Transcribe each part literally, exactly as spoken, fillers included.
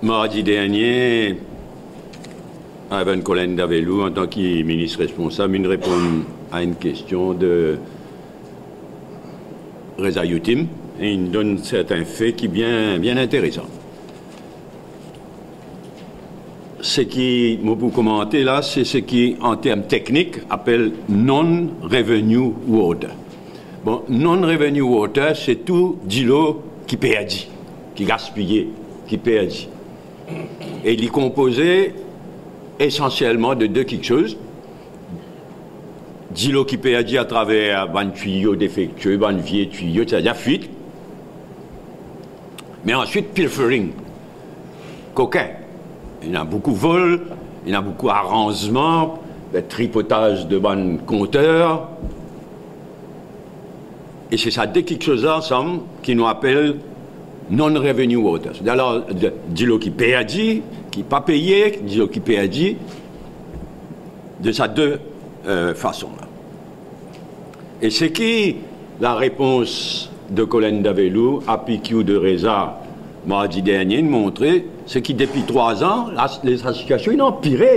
Mardi dernie, Ivan Colenda Vellou, antan ki minis responsab, inn reponn a enn kestion de Reza Youtim, e inn donn sertin fe ki bien, bien interesan. Seki mo pou komante la, se seki, an term teknik, apel non-revenue water. Bon, non-revenue water, se tou dilo ki perdi, ki gaspiye, ki perdi. E li konpoze esansielman de de kiksoz. Dilo ki perdi atraver bann twiyo defektie, bann vie twiyo, etsetera, fwit. Me answit, pilfering, kokin. Ena boukou vol, ena boukou aranzman, tripotaz de bann konter. E se sa de kiksoz la ansam ki nou apel non-revenue water. Alor, de, dilo ki perdi, ki pa peye, dilo ki perdi, de sa de, euh, fason la. E seki larepons de Colenda Vellou a P Q de Reza mardi dernie inn montre, seki depi trwa an, la, la sitiasion inn anpire.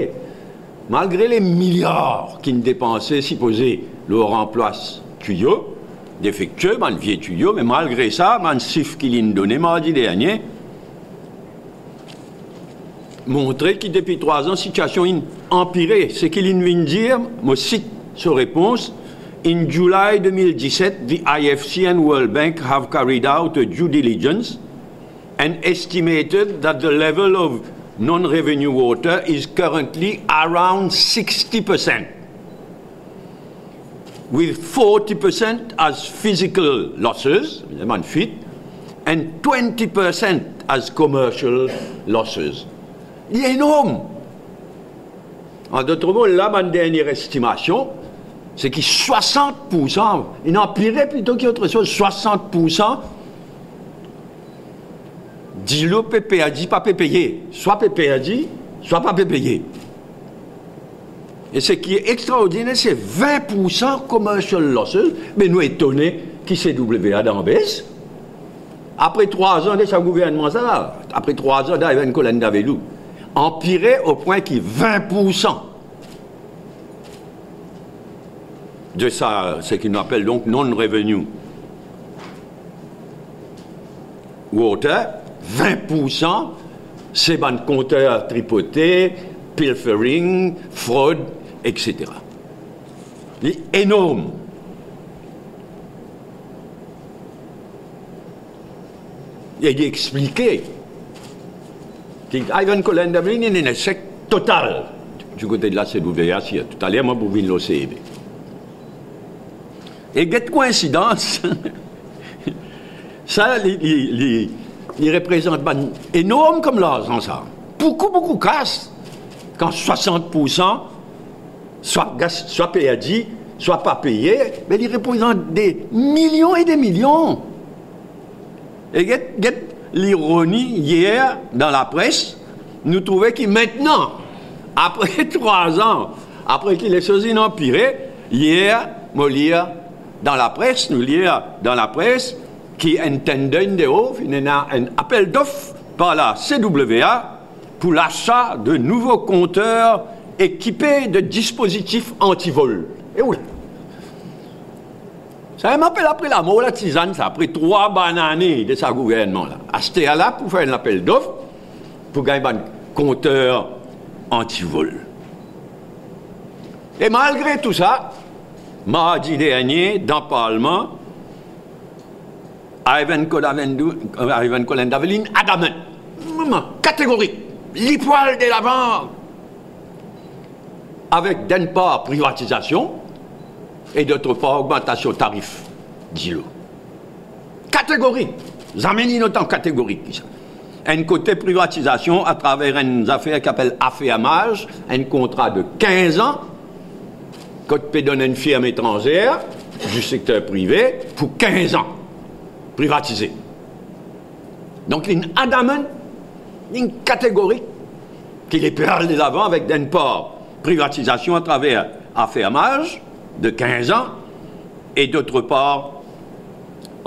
Malgre le miliar ki'nn depanse sipoze lor ranplas twiyo defektie, bann vie twiyo, me malgre sa, bann sif ki li'nn done mardi dernie montre ki depi trwa an, sitiasion inn anpire. Seki li'nn vinn dir, mo sit so repons: "In July twenty seventeen, the I F C and World Bank have carried out a due diligence and estimated that the level of non-revenue water is currently around sixty percent, with forty percent as physical losses, bann fwit, and twenty percent as commercial losses." Li enorm. An dot mo, la bann dernie estimasion, seki swasant poursan, inn anpire plito ki otresoz, swasant poursan dilo pe perdi, pa pe peye. Swa pe perdi, swa pa pe peye. E seki extraordiner, se vin poursan commercial losses, me nou etone ki C W A dan bes. Apre trwa an de sa gouvernman sa la, apre trwa an de Ivan Colenda Vellou, anpire o pwin ki vin poursan de sa, seki nou apel donk non-revenue water, vin poursan se bann konter tripote, pilfering, frod, etsetera. Li enorm. E li explike ki Ivan Colenda Vellou inn ena echek total di kote de la C W A. Si, toutaler mo pou vinn lor C E V. E get koinsidans, sa li, li, li, li reprezant bann enorm kom larzan sa. Boukou, boukou kas, kan swasant poursan swa gas-, swa perdi, swa pa peye, me li reprezant de milion e de milion. E get, get lironi, yer dan lapres, nou trouve ki mintnan, apre trwa an, apre ki lesoz inn anpire, yer, mo lir dan lapres, nou lir dan lapres ki enn tender in the offing, ena enn apel dof par la C W A, pour l'achat de nouveaux compteurs équipés de dispositifs anti-vol. E oula! Sa mem apel apre lamor latizann sa, apre trwa bann ane de sa gouvernman la. Aster la pou fer enn lapel dof pou gagn bann konter anti-vol. E malgre tou sa, mardi dernie, dan Parlman, Ivan Kodavendu-, Ivan Colenda Vellou inn adamant, kategorik, li pou al delavan avek, d'une part, privatizasion e, d'autre part, ogmantasion tarif dilo. Kategorik, zame li inn otan kategorik ki sa. Enn kote privatizasion atraver enn zafer ki apel afermaz, enn kontra de kinz an, kot pe donn enn firm etranzer, di sekter prive, pou kinz an, privatize. Donk, linn adamant, linn kategorik, ki li pe al delavan avek, d'une part, privatizasion atraver afermaz de kinz an, e, d'autre part,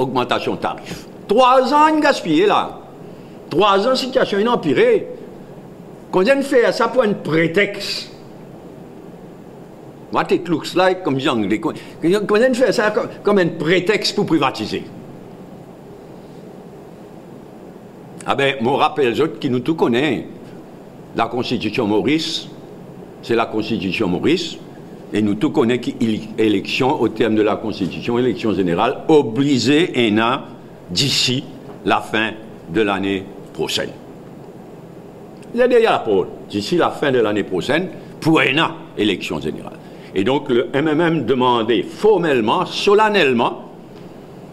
ogmantasion tarif. Trwa an inn gaspiye la. Trwa zan, sitiasion inn anpire. Kouma enn fer sa pou enn pretex? What it looks like, kouma Zangle, kouma enn fer sa kom, kom enn pretex pou privatize? Abe, mo rapel zot ki nou tou kone, lakonstitisyon Moris, se lakonstitisyon Moris, e nou tou kone ki ele-, eleksion, o term de lakonstitisyon, eleksion zeneral oblize ena disi lafin de lane prosenn. Li deryer laport, disi lafin de lane prosenn, pou ena eleksion zeneral. E donk, le M M M demande formelman, solanelman,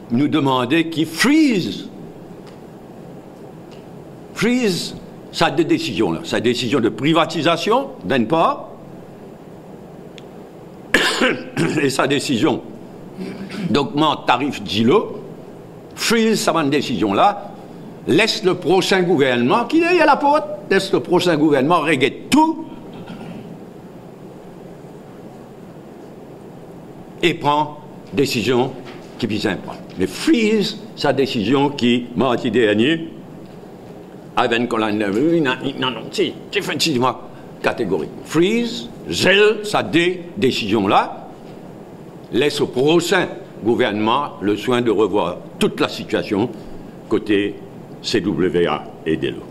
nou demande ki freeze, freeze sa de desizion la, sa desizion de privatizasion, d'une part, e sa desizion dogmant tarif dilo, freeze sa bann desizion la, les le prosin gouvernman, ki deryer laport, les le prosin gouvernman reget tou e pran desizion ki bizin pran. Me freeze sa desizion ki, mardi dernie, Ivan Kolenn, inn, inn anonse definitivman, kategorik. Freeze, zel sa de desizion la, les o prosin gouvernman le swin de revwar tout lasitiasion kote C W A e Delo.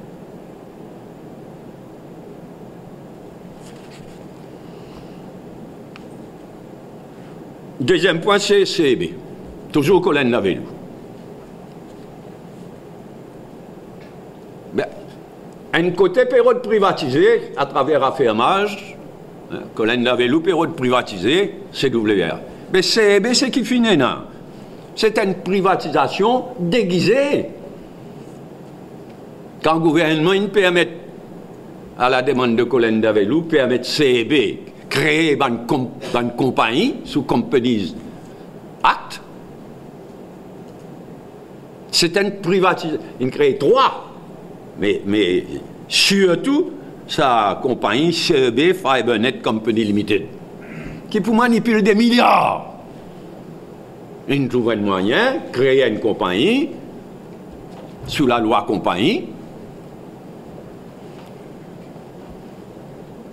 Deziem pwin, se C E B. Touzour Kolenn Lavelou. Be, enn kote pe rod privatize atraver afermaz, Kolenn Lavelou pe rod privatize C W A. Me C E B, seki finn ena, se enn privatizasion degize. Kan gouvernman inn permet, a la demann de Kolenn Lavelou, permet C E B kree bann konp-, bann konpagni sou Companies Act, se enn privatiz-, inn kree trwa, me, me sirtou sa konpagni C E B Fibernet Company Limited, ki pou manipil de miliar. Inn trouv enn mwayin kree enn konpagni sou lalwa konpagni,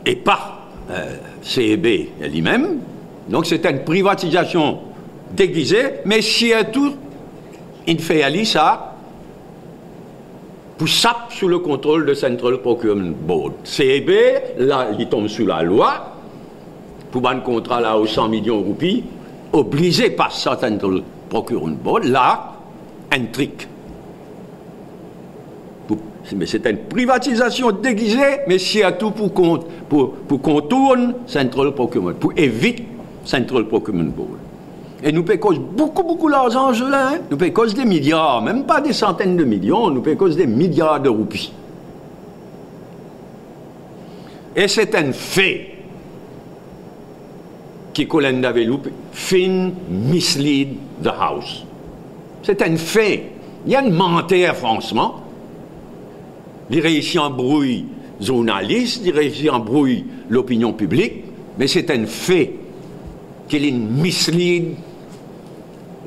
e pa, eh, C E B limem. Donk, se enn privatizasion degize, me sirtou, inn fer li sa pou sap sou le kontrol de Central Procurement Board. C E B, la, li tom sou lalwa, pou bann kontra lao san milion roupi, oblize pas sa Central Procurement Board. La, enn trik. Pou, me se enn privatizasion degize, me sirtou pou kont-, pou, pou kontourn Central Procurement, pou evit Central Procurement Board. E nou pe koz boukou, boukou larzan an ze la, hein? Nou pe koz de miliar, mem pa de santenn de milion, nou pe koz de miliar de roupi. E se enn fe ki Kolenn Lavelou finn mislead the House. Se enn fe. Li enn manter, fransman. Li reisi anbrouy zournalis, li reisi anbrouy lopinion piblik, me se enn fe ki linn mislead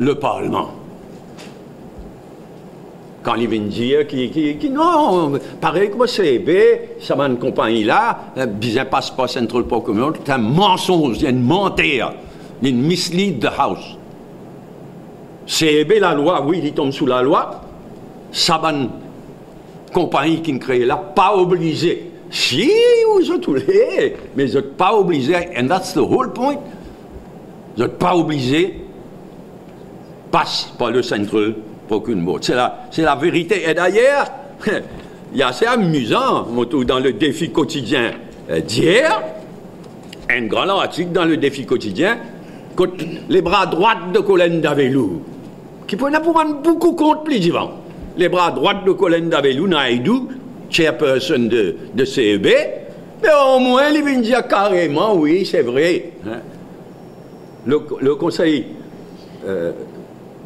le Parlman. Kan li vinn dir ki, ki, ki non, parey kouma C E B, sa bann konpagni la, eh, bizin pas par Central Procurement, se enn mansonz, enn manter, linn mislead the House. C E B, lalwa, wi, li tom sou lalwa, sa bann konpagni ki'nn kree la pa oblize. Si, ou zot oule, me zot pa oblize, and that's the whole point. Zot pa oblize pas par le Central Procurement Board. Se la, se laverite. E dayer, li ase amizan, mo trouv dan le Défi Quotidien, eh, d'hier, enn gran lartik dan le Défi Quotidien, kot lebra drwat de Kolenn Lavelou, ki pou ena pou bann boukou kont pli divan. Lebra drwat de Kolenn Lavelou, Naidu, chairperson de, de C E B, me omwin li vinn dir kareman, wi, se vre, hein. Le, le konsey, euh,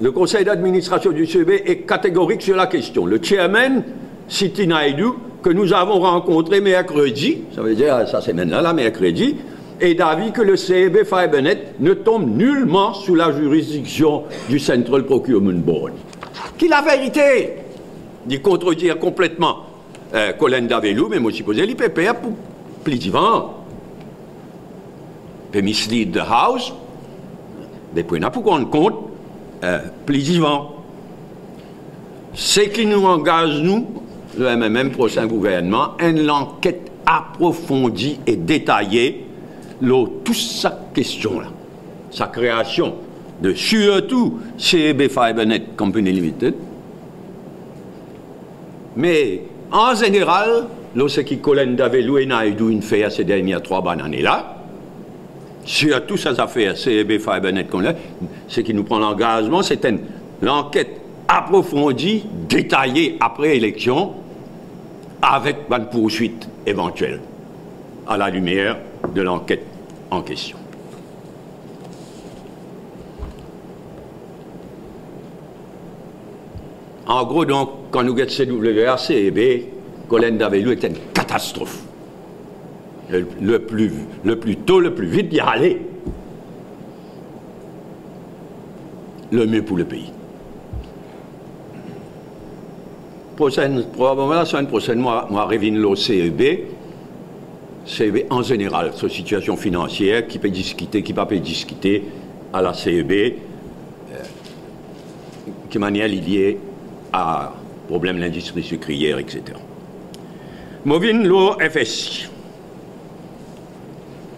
le conseil d'administration du C E B est catégorique sur la question. Le chairman, City Naidu, que nous avons rencontré mercredi, sa ve dir sa semenn la, la, mercredi, est d'avis que le C E B Fibernet ne tombe nullement sous la juridiction du Central Procurement Board. Ki laverite? Li kontrdir konpletman, eh, Colin Davelou, me mo sipoze li pe per pou pli divan. Pe mislead the House, me pou ena pou rann kont, eh, pli divan. Seki nou angaz nou, le M M M prosin gouvernman, enn lanket aprofondi e detaye lor tou sa kestion la. Sa kreasion de sirtou C E B Fibernet Company Limited, me an zeneral, lor seki Colin Davelou e Naidu inn fer se dernie trwa bann ane la, sirtou sa zafer C E B Fibernet Company, seki nou pran langazman, se enn lanket aprofondi, detaye apre eleksion, avek bann pourswit evantiel, a la limier de lanket an kestion. An gro, donk, kan nou get C W A, C E B, Colin Davelou, se enn katastrof. Le, le pli, le pli to, le pli vit li ale, le mie pou lepei. Prosin, probableman lasemenn prosenn, mo, mo revinn lor C E B, C E B an zeneral, so sitiasion finansier, ki pe diskite, ki pa pe diskite a la C E B, eh, ki manier li lie a problem lindistri sikriyer, et cetera. Mo vinn lor F S C,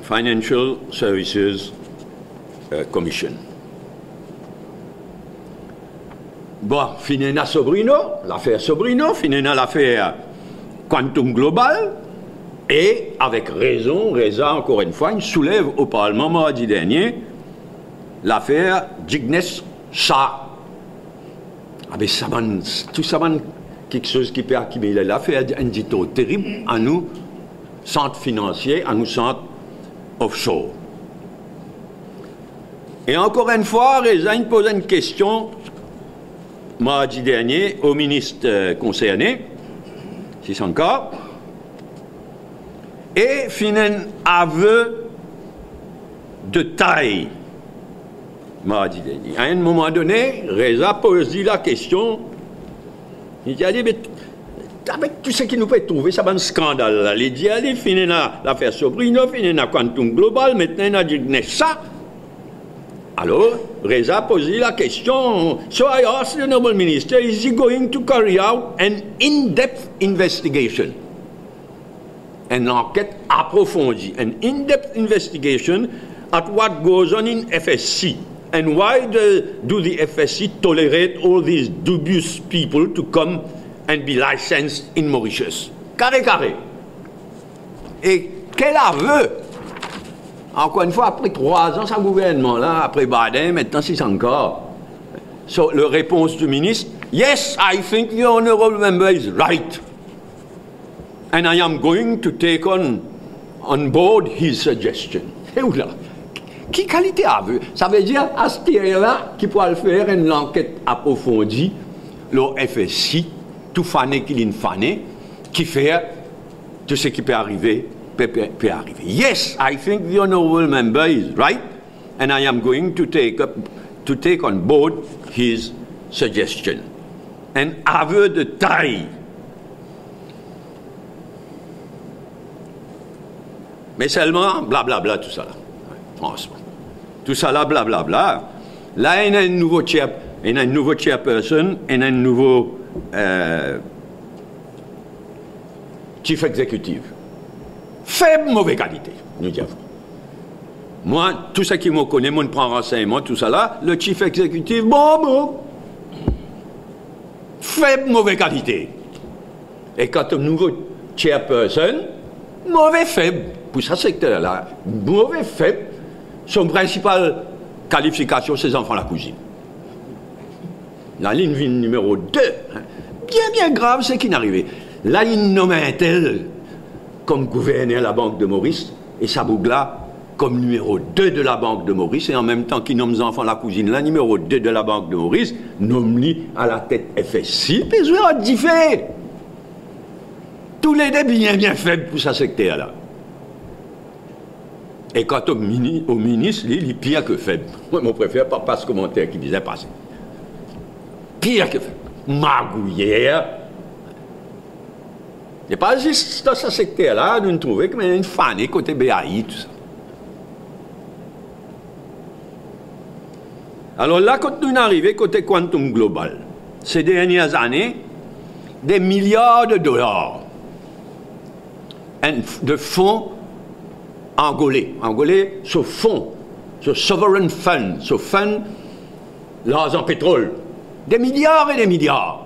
Financial Services, eh, Commission. Bon, finn ena Sobrino, lafer Sobrino, finn ena lafer Quantum Global, e avek rezon, Reza, ankor enn fwa, inn soulev o Parlman mardi dernie lafer Jignesh Shah. Abe sa bann, tou sa bann kiksoz ki pe akimile la, fer enn ditor terib a nou sant finansie, a nou sant offshore. E ankor enn fwa, Reza inn poz enn kestion mardi dernie o minis, eh, konserne, Sishankar, e finn enn ave de tay mardi dernie. A enn moman done, Reza poz li lakestion, li dir li, "Me avek tou seki nou pe trouve, sa bann skandal la," li dir li, "finn ena lafer Sobrino, finn ena Quantum Global, aster ena Jignesh Shah." Alor, Reza poz li lakestion, "So I ask the honorable minister, is he going to carry out an in-depth investigation?" Enn lanket aprofondi, an in-depth investigation at what goes on in F S C, and why the, do the F S C tolerate all these dubious people to come and be licensed in Mauritius? Kare kare. E kel ave? Ankor enn fwa, apre trwa an sa gouvernman la, apre Baden, aster Sishankar. So, le repons du minis, "Yes, I think the honorable member is right. And I am going to take on, on board his suggestion." E oula, ki kalite ave? Savedir, aster la, ki pou al fer enn lanket aprofondi lor F S C, tou fane ki linn fane, ki fer tou seki pe arive, pe, pe, pe arive. "Yes, I think the honorable member is right, and I am going to take up, to take on board his suggestion." Enn ave de tay. Me selman, blablabla, tou sa la. Fransman. Tou sa la, blablabla. La, ena enn nouvo chair, ena enn nouvo chairperson, ena enn nouvo, eh, chief executive. Feb, move kalite, nou dir vre. Mwa, tou seki mo kone, mo pran ransegnman, tou sa la, le chief executive, bon, bon. Feb, move kalite. E kan to nouvo chairperson, move feb pou sa sekter la, move feb, so prinsipal kalifikasion se zanfan lakouzinn. La, linn vinn nimero de. Bien, bien grav seki inn arive. La, inn nom entel kom gouverner Labank de Moris, e sa boug la kom nimero de de Labank de Moris, e anmemtan ki nom zanfan lakouzinn la nimero de de Labank de Moris, nom li alatet F S C, pe zwe ar dife. Toulede bien, bien feb pou sa sekter la. E kan to mini-, o minis, li, li pir ke feb. Mwa, mo prefer pa pas komanter ki bizin pase. Pir ke feb. Magouyer, E pa zis dan sa sekter la, nou trouve ki ena enn fane kote B A I, tou sa. Alor la, kot nou arive kote Quantum Global, se dernie ane, de miliar de dolar, enn, de fon angole. Angole, so fon, so sovereign fund, so fund larzan petrol. De miliar e de miliar.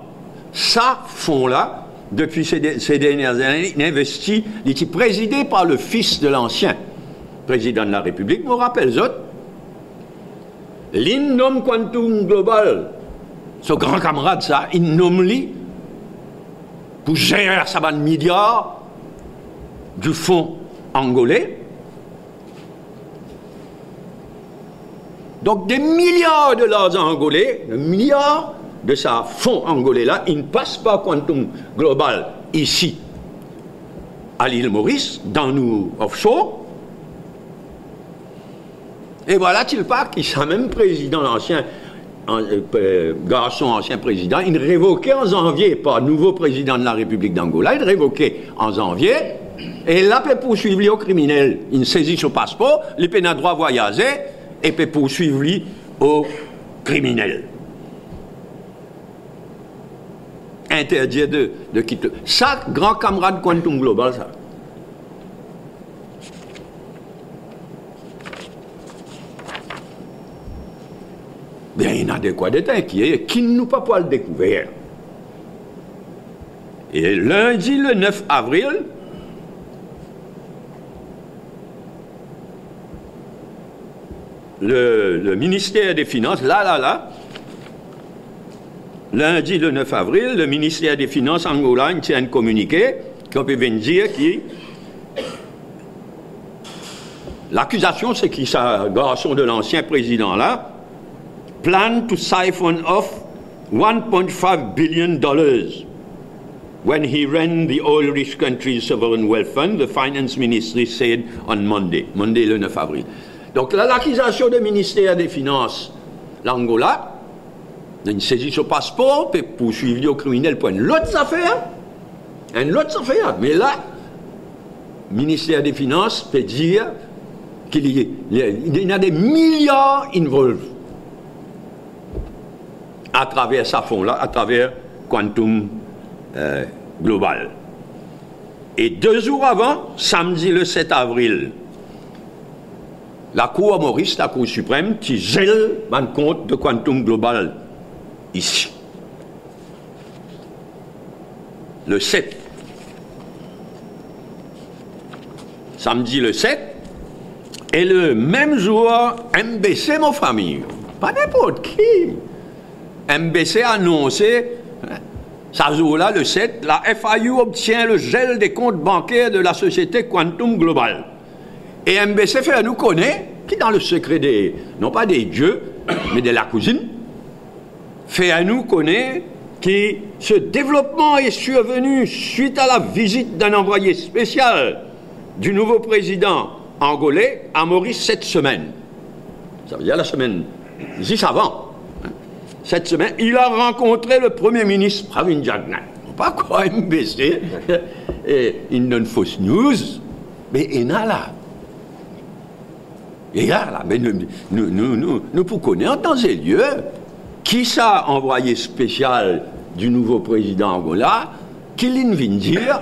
Sa fon la, depi se de-, se dernie ane, li investi, li ti prezide par le fils de l'ancien président de la République, mo rapel zot, li nom Quantum Global, so gran kamarad sa, li nom li pou zer sa bann miliar di fon angole. Donk, de miliar de larzan angole, de miliar de sa fon angole la, inn pas par Quantum Global isi, a Lil Moris, dan nou offshore. E vwala, ti pa ki sa mem prezidan, lansien, an-, eh, garson ansien prezidan, inn revoke an zanvie par nouvo prezidan de la Repiblik d'Angola, inn revoke an zanvie, e la pe pourswiv li o kriminel. Inn sezi so paspor, li pena drwa vwayaze, e pe pourswiv li o kriminel. Interdir de, de kite. Sa gran kamarad Quantum Global, sa. Bien, ena dekwa d'et inkiet, ki nou pa pou al dekouver. E lindi le nef avril, le, le minister de Finans, la, la, la, lindi le nef avril, le minister de Finans Angola inn tir enn kominike, ki pe vinn dir ki lakizasion se ki sa garson de lansien prezidan la plan to siphon off one point five billion dollars when he ran the oil-rich country's sovereign wealth fund, the finance ministry said on Monday, Monday le nef avril. Donk la, lakizasion de minister de Finans Langola, inn sezi so paspor, pe pourswiv li o kriminel pou enn lot zafer, enn lot zafer. Me la, minister de Finans pe dir ki li, li, li ena de miliar involve atraver sa fon la, atraver Quantum, eh, Global. E de zour avan, samdi le set avril, Lakour Moris, Lakour Siprem, ti zel bann kont de Quantum Global isi. Le set. Samdi le set. E le mem zour, M B C, mo fami, pa ninport ki. M B C anonse, sa zour la, le set, la F I U obtient le gel des comptes bancaires de la société Quantum Global. E M B C fer nou kone ki dan le sekre de, non pa de die, me de lakouzinn, fer nou kone ki ce développement est survenu suite à la visite d'un envoyé spécial du nouveau président angolais à Maurice cette semaine. Sa ve dir la semenn zis avan, hein. Cette semaine, il a rencontré le Premier ministre Pravind Jugnauth. Mo pa krwar M B C, eh, inn donn fos news, me ena la. E la, la, me nou, nou, nou, nou, nou pou kone an tan e lir ki sa anvwaye spesial di nouvo prezidan Angola, ki linn vinn dir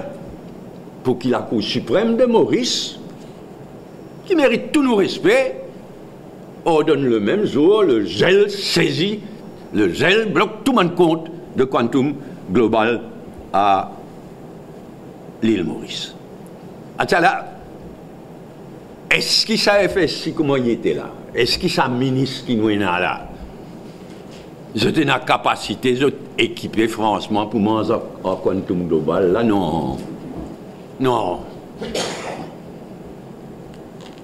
pou ki Lakour Siprem de Moris, ki merit tou nou respe, ordonn le mem zour le gel sezi, le gel blok tou bann kont de Quantum Global a Lil Moris. Atsala, eski sa F S I kouma li ete la? Eski sa minis ki nou ena la, zot ena kapasite, zot ekipe, fransman, pou manz ar, ar Quantum Global la? Non. Non.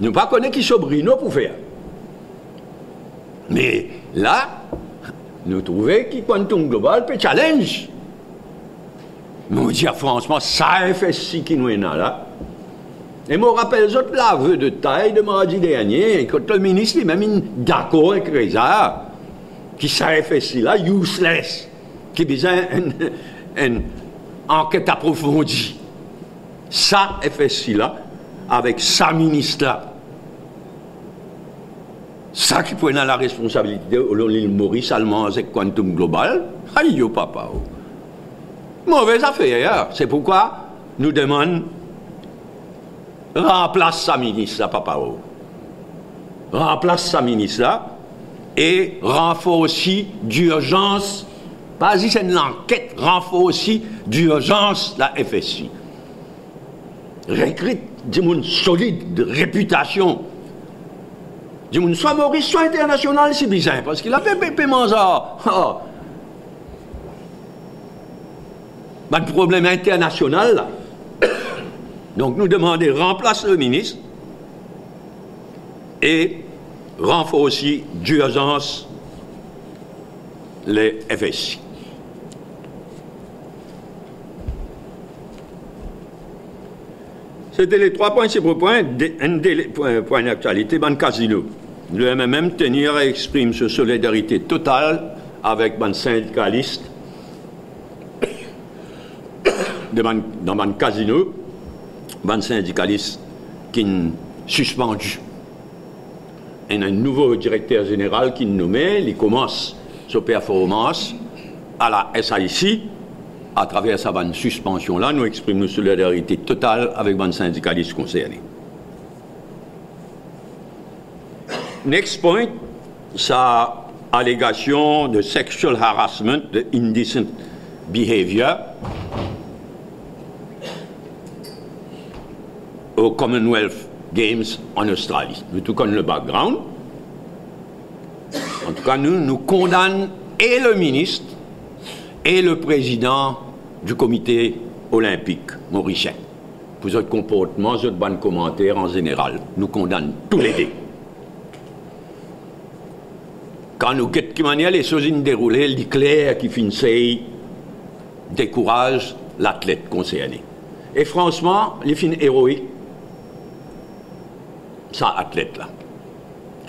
Nou pa kone ki so Bruno pou fer. Me la, nou trouve ki Quantum Global pe challenge. Mo dir, fransman, sa F S I ki nou ena la. E mo rapel zot lave de tay de mardi dernie, kot le minis limem inn dakor ek Reza, ki sa F S I la useless, ki bizin enn, enn anket aprofondi. Sa F S C la, avek sa minis la, sa ki pou ena laresponsabilite lor Lil Moris, al manz ek Quantum Global, ayo papa o. Move zafer, se poukwa nou demann ranplas sa minis la, papa o. Ranplas sa minis la e ranforsi dirzans, pa zis enn lanket, ranforsi dirzans la F S C. Rekrit dimoun solid, de repitasion. Dimoun swa Moris, swa internasional si bizin, parski la pe, pe, pe manz ar. Ah. Bann problem internasional la. Donk nou demande ranplas le minis e ranforsi dirzans le F S C. Sete le trwa prinsipal pwin, de, enn de le pwin, pwin daktialite, bann kazino. Le M M M tenir a exprim so solidarite total avek bann sindikalis de bann, dan bann kazino, bann sindikalis ki'nn sispandi. Ena enn nouvo direkter zeneral ki'nn nome, li koumans so performans a la S I C. Atraver sa bann sispansion la, nou exprim nou solidarite total avek bann sindikalis konserne. Next point, sa alegasion de sexual harassment, de indecent behavior o Commonwealth Games an Ostrali. Nou tou konn le background. Antouka, nou, nou kondann e le minis e le prezidan di Komite Olinpik Morisien pou zot konportman, zot bann komanter an zeneral. Nou kondann toulede. Kan nou get ki manier lesoz inn deroule, li kler ki finn sey dekouraz latlet konserne. E fransman, li finn eroik, sa atlet la.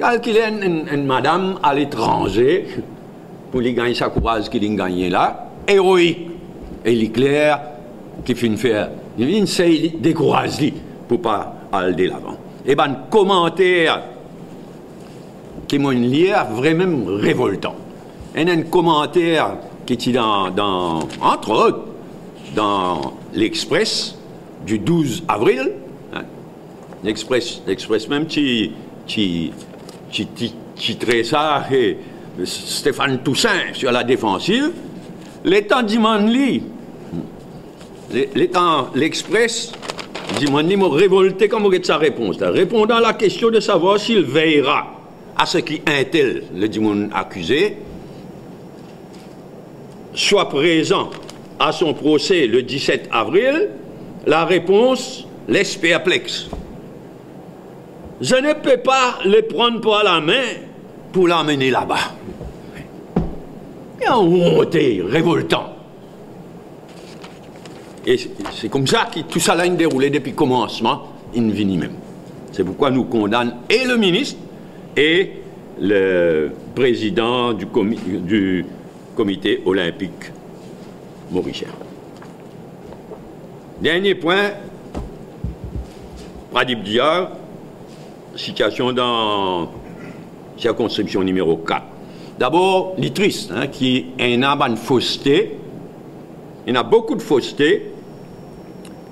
Kalkile enn, enn, enn madam aletranze pou li gagn sa kouraz ki li'nn gagne la, eroik. E li kler ki finn fer, li finn sey li dekouraz li pou pa al delavan. E bann komanter ki mo'nn lir vremem revoltan. Ena enn komanter ki ti dan, dan, antre ot, dan L'Express di douz avril, hein. L'Express, L'Express mem ti, ti, ti, ti, titre sa, eh, Stéphane Toussaint sur la défensive. Letan dimann li, le-, letan L'Express dimann li, mo revolte kan mo get sa repons la. Répondant à la question de savoir s'il veillera à ce qui intel, le dimoun akize, soit présent à son procès le dix-sept avril, la réponse laisse perplexe. Je ne peux pas le prendre par la main pour l'amener là-bas. Li onte, revoltan. E se, se koumsa ki tou sa la inn deroule depi komansman, inn vini mem. Se poukwa nou kondann e le minis e le prezidan di komi-, di Komite Olinpik Morisien. Dernie pwin, Pradip Dua, sitiasion dan sirkonskripsion nimero kat. Dabor, li tris, hein, ki ena bann foste, ena boukou de foste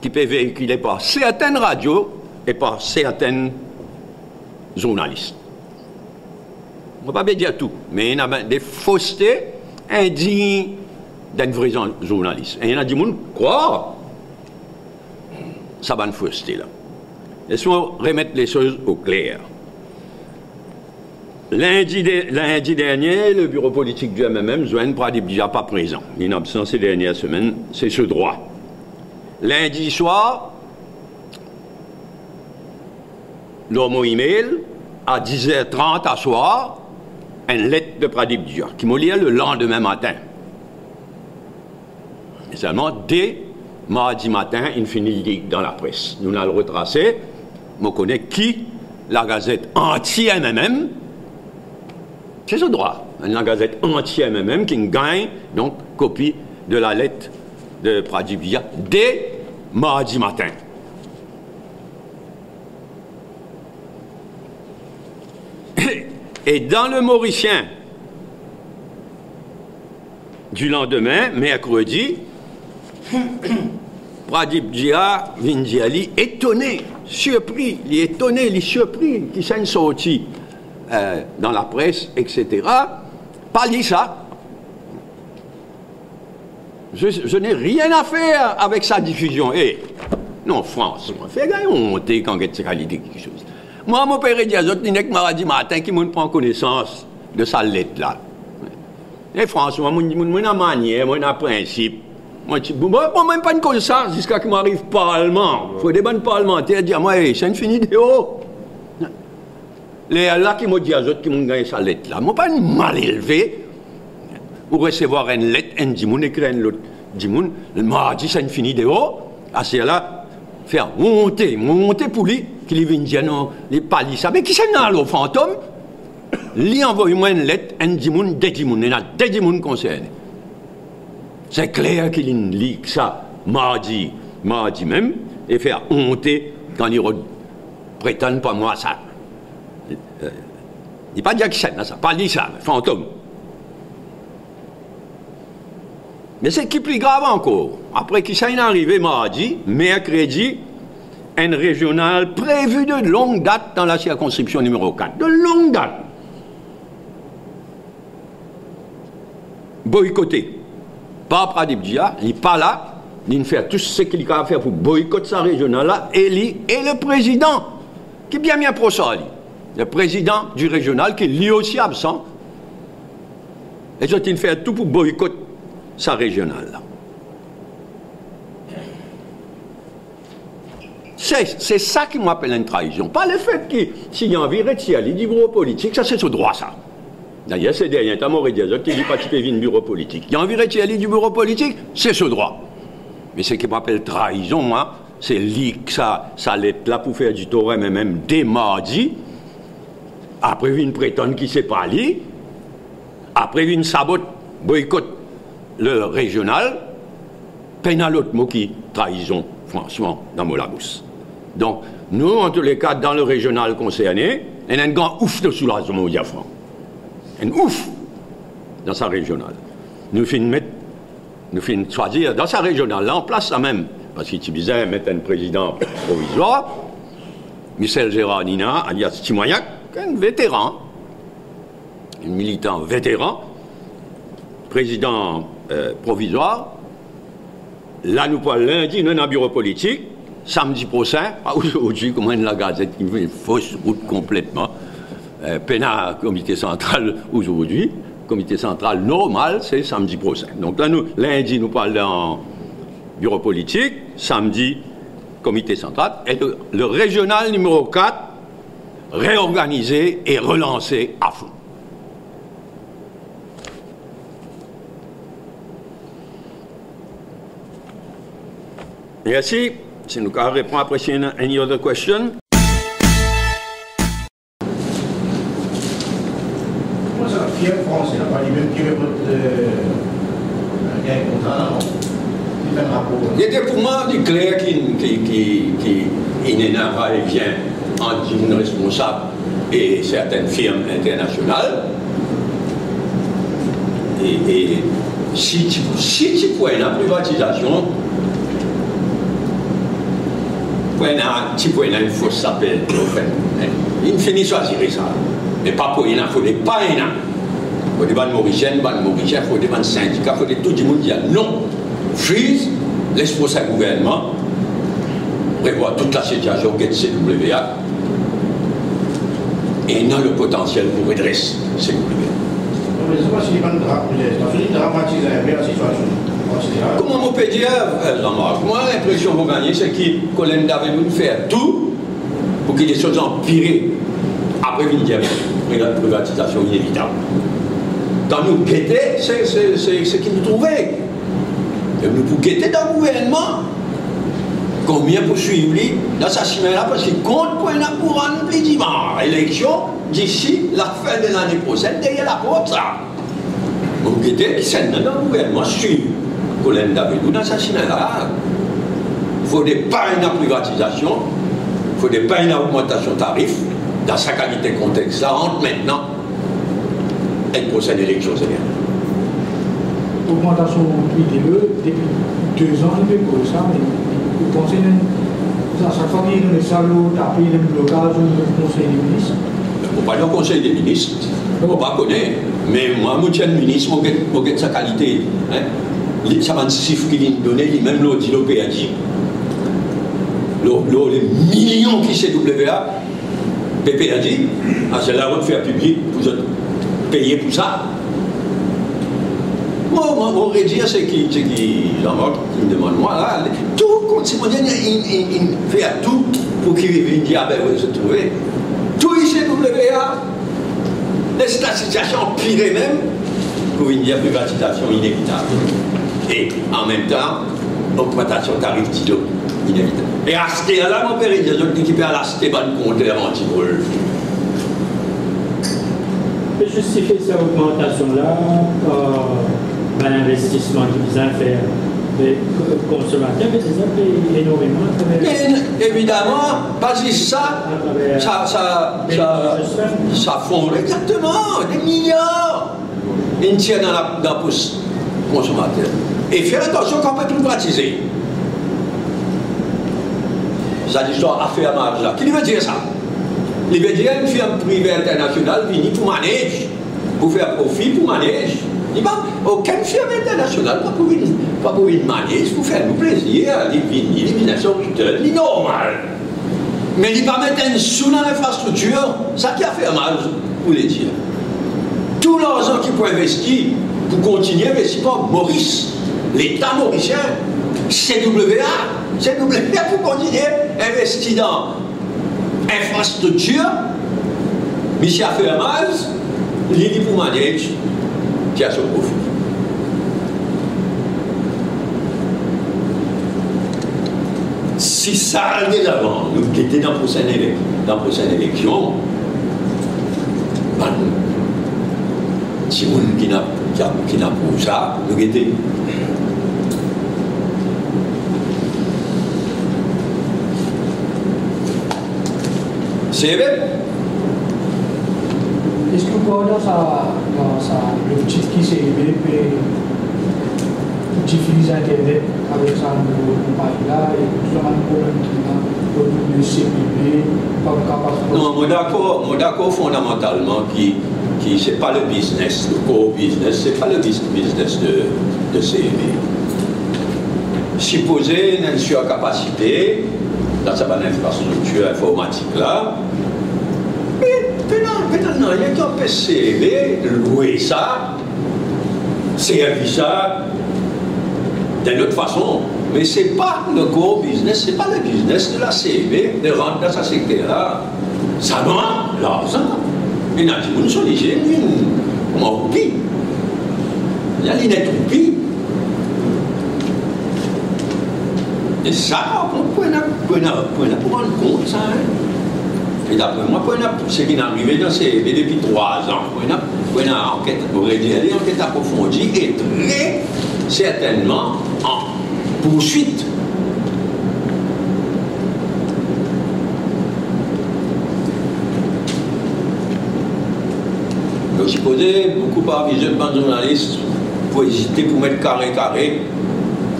ki pe veikile par sertenn radio e par sertenn zournalis. Mo pa pe dir tou, me ena bann de foste indign d'enn vre zour-, zournalis. E ena dimoun krwar sa bann foste la. Les mo remet lesoz o kler. Lindi de-, lindi dernie, le biro politik di M M M zwenn Pradip Dua pa prezan. Li inn absan se dernie semenn, se so drwa. Lindi swar, lor mo email, a diz er trant aswar, enn let de Pradip Dua, ki mo lir le landime matin. Me selman, de mardi matin, inn fini lir dan lapres. Nou'nn al retrase, mo kone ki lagazet anti M M M, se so drwa. Enn lagazet anti M M M ki'nn gagn, donk, kopi de lalet de Pradip Dua de mardi matin. Et dans Le Morisien du lendemain, mercredi, Pradip Jha vinn dir li etone, sirpri, li etone, li sirpri ki sa inn sorti, euh, dan lapres, et cetera. Pa li sa. Je, je n'ai rien à faire avec sa diffusion. Eh, non, franchement, fer gagn onte kan get sa kalite kiksoz. Mwa, mo pe redir zot, li nek mardi matin ki mo'nn pran konesans de sa let la. E franchman, mo, mo, mo ena manier, mo ena prinsip. Mo ti, mo, mo, mo mem pa'nn konn sa ziska ki mo ariv parlman. Fode bann parlmanter dir mwa, "Ey, sa inn fini deor." Lerla ki mo dir zot ki mo'nn gagn sa let la, mo pa'nn malelve. Ou resevwar enn let, enn dimoun ekrir enn lot dimoun, mardi sa inn fini deor, aster la, fer onte, mo onte pou li, ki li vinn dir non, li pa li sa. Me kisannla alor, fantom? Li anvoy mwa enn let, enn dimoun, de dimoun, ena de dimoun konserne. Se kler ki linn lik sa mardi, mardi mem, e fer onte kan li rod pretann pa mwa sa. Eh, li pa dir kisannla sa, pa li sa, fantom. Me seki pli grav ankor, apre ki sa inn arive mardi, merkredi, enn rezional previ de long dat dan la sirkonskripsion nimero kat. De long dat. Boykote par Pradip Jha, li pa la, linn fer tou seki li kapav fer pou boykot sa rezional la, e li e le prezidan, ki bien, bien pros ar li, le prezidan di rezional, ki li osi absan, e zot inn fer tou pou boykot sa rezional la. Se, se sa ki mo apel enn traizon. Pa lefet ki si li anvi retir li di biro politik, sa se so drwa sa. Dayer, se dernie tan mo redir zot ki li pa ti pe vinn biro politik. Li anvi retir li di biro politik, se so drwa. Me seki mo apel traizon, mwa, se lik sa, sa let la pou fer ditor, me mem de mardi, apre vinn pretann ki se pa li, apre vinn sabot, boykot le rezional, pena lot mo ki traizon, franchman, dan mo labous. Donk, nou, an tou le ka, dan le rezional konserne, ena enn gran ouf de soulazman, mo dir fran. Enn ouf dan sa rezional. Nou finn met, nou finn swazir dan sa rezional la, an plas la mem, parski ti bizin met enn prezidan provizwar, Michel Gérard Nina, alias Ti Mwayak, enn veteran, enn militan veteran, prezidan, eh, provizwar. La nou pou al lindi, nou ena biro politik, samdi prosin, pa ozordi, kouma enn lagazet ki fos rout konpletman. Eh, pena komite santral ozordi, komite santral normal, se samdi prosin. Donk la nou, lindi, nou pou al dan biro politik, samdi, komite santral, e le, le rezional nimero kat, reorganize e relanse a fon. Mersi. Si nou kapav repran apre, si ena any other question? Kouma sa, Pierre Français, la pa li mem ki report, euh, gagn kontra la, non? Li fer enn rapor. Li ete pou mwa, li kler ki, ki, ki, ki inn ena va-e-vien ant dimoun responsab e sertenn firm internasional. E, e si ti, si ti pou ena privatizasion, pou ena, ti pou ena enn fos apel, anfin, inn fini swazir sa. Me pa pou ena, fode pa ena. Fode bann Morisien, bann Morisien, fode bann sindika, fode tou dimoun dir non. Frizz, les prosin gouvernman, revwar tout lasitiasion, get C W A, ena le potansiel pou redres C W A. Non, me sa pa si li bann dra-, pa si li dramatiz inpe lasitiasion. Kouma mo pe dir, eh, Jean-Marc, mwa, linpresion mo gagne, se ki Colin David inn fer tou pou ki lesoz anpire, apre vinn dir priva-, privatizasion inevitab. Kan nou gete, se, se, se, seki nou trouve. E nou pou gete dan gouvernman, konbien pou swiv li dan sa simin la, parski kont pou ena pou rann pli divan eleksion disi lafin de lane prosenn, deryer laport sa. Bon, gete, kisannla dan gouvernman swiv Colin David dan sa simin la. Fode pa ena privatizasion, fode pa ena ogmantasion tarif, dan sa kalite kontex la, ant mintnan Enn prosenn eleksion, se bien. Ogmantasion pri dilo, depi de zan, nou pe koz sa, me ou panse, sa, sak fwa ki nou met sa lor tapi, li blokaz ou Konsey de Minis? Mo pa dan Konsey de Minis, mo pa kone, me mwa, mo ti enn minis, mo get, mo get sa kalite, hein. Li, sa bann sif ki li'nn done, li mem lor dilo perdi. Lor, lor le milion ki C W A pe perdi, a sela zot fer piblik pou zot peye pou sa. Mo, mo, mo redir seki, seki Jean-Marc inn demann mwa la, tou, kontinie, inn, inn, inn fer tou pou ki vinn dir, a be, wi, zot trouve. Tou C W A, les la sitiasion anpire mem, pou vinn dir privatizasion inevitab. E an mem tan, ogmantasion tarif dilo, inevitab. E aster la, mo pe redir zot, ki pe al aste bann konter antivol. Pe zistifie sa ogmantasion la par bann investisman ki bizin fer. Me konsomater pe deza pey enormeman atraver. Me evidaman, pa zis sa, atraver sa, sa, sa, sa fon, egzakteman, de miliar. Inn tir dan la, dan pos konsomater. E fer atansion kan pe privatize. Sa listwar afermaz la. Ki li ve dir sa? Li ve dir enn firm prive internasional vini pou manage, pou fer profi, pou manage. Li pa, okenn firm internasional pa pou vinn, pa pou vinn manage, pou fer nou plezir. Li vini, li vinn so return, li normal. Me li pa met enn sou dan linfrastriktir, sa ki afermaz, pou le dir. Tou larzan ki pou investi, pou kontinie investi par Moris, Leta morisien, C W A, C W A pou kontinie investi dan infrastriktir, misie afermaz, li, li pou manage, tir so profi. Si sa al de lavan, nou gete dan prosenn elek-, dan prosenn eleksion, bann dimoun ki ena, ki ena, ki ena pou sa, nou gete. Se vre. Eski ou krwar dan sa, dan sa loptik ki C E B pe difizir Internet avek sa nouvo konpagni la e tou sa bann problem ki ena otour de C P B, pa kapav... Non, mo dakor, mo dakor fondamantalman ki, ki se pa le biznes, le core business, se pa le biz-, biznes de, de C E B. Sipoze ena enn sirkapasite dan sa bann infrastriktir informatik la, me pena, pena nanye ki anpes C E B lwe sa, servi sa dan lot fason. Me se pa le core business, se pa le biznes de la C E B de rant dan sa sekter la. Sa nwa, larzan. Ena dimoun so lizie, li kouma roupi. Li ena linet roupi. E sa, par kont, pou ena, pou ena, pou ena pou rann kont sa, hein. E dapre mwa, pou ena, seki inn arive dan C E B depi trwa an, pou ena, pou ena anket, mo redir li, anket aprofondi e tre sertennman an pourswit. Donk, sipoze boukou parmi zot bann zournalis pou ezite pou met kare kare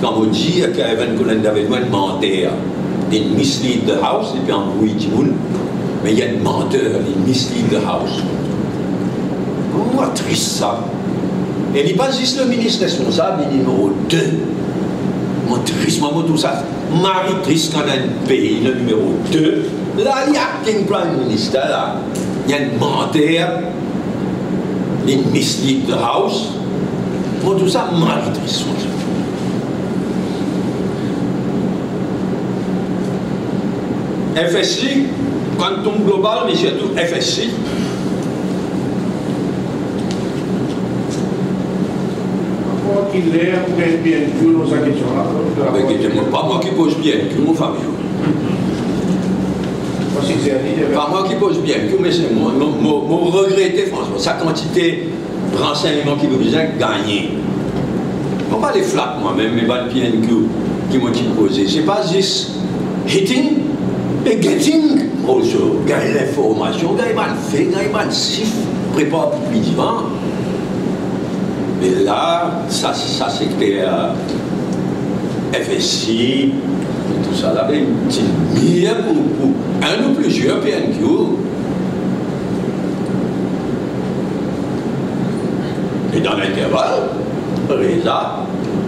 kan mo dir ki Irvin Cullen David enn manter, li mislead the House, li pe anbrouy dimoun, me li enn manter, li mislead the House. Mo tris sa. E li pa zis le minis responsab, li nimero de. Mo tris, mwa, mo trouv sa mari tris kan enn pei, le nimero de, la, li acting prime minister la, li enn manter, li mislead the House. Mo trouv sa mari tris, franchman. F S C, Quantum Global, me sirtou F S C. Ankor ki ler pou gagn P N Q dan sa kestion la. Be, ki, pa mwa ki poz P N Q, mo fami. Pa mwa ki poz P N Q, me se mwa, mo, mo, mo regrete, franchman, sa kantite ransegnman ki nou bizin gagne. Mo pa le flat mwa mem, me bann P N Q ki mo ti poze, se pa zis hitting, me getting also. Gagn linformasion, gagn bann fe, gagn bann sif, prepar pou pli divan. E la, sa, sa sekter F S C, tou sa la, be, ti mir pou, pou enn ou plizier P N Q. E dan linterval, Reza,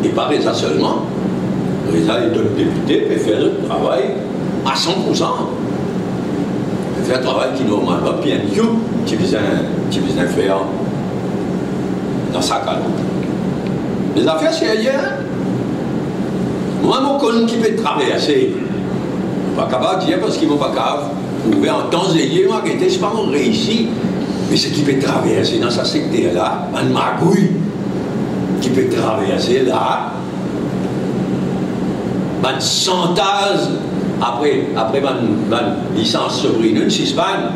e pa Reza selman, Reza e dot depite pe fer zot travay a san pou san. Fer travay ki normalman P N Q ti bizin, ti bizin fer dan sa ka la. Lezafer serye, hein? Mwa, mo konn ki pe traverse. Mo pa kapav dir parski mo pa kapav prouve an tan zeye, mo gete si pa mo reisi. Me seki pe traverse dan sa sekter la, bann magouy ki pe traverse la, bann santaz, apre, apre bann, bann lisans Sovereign inn sispann,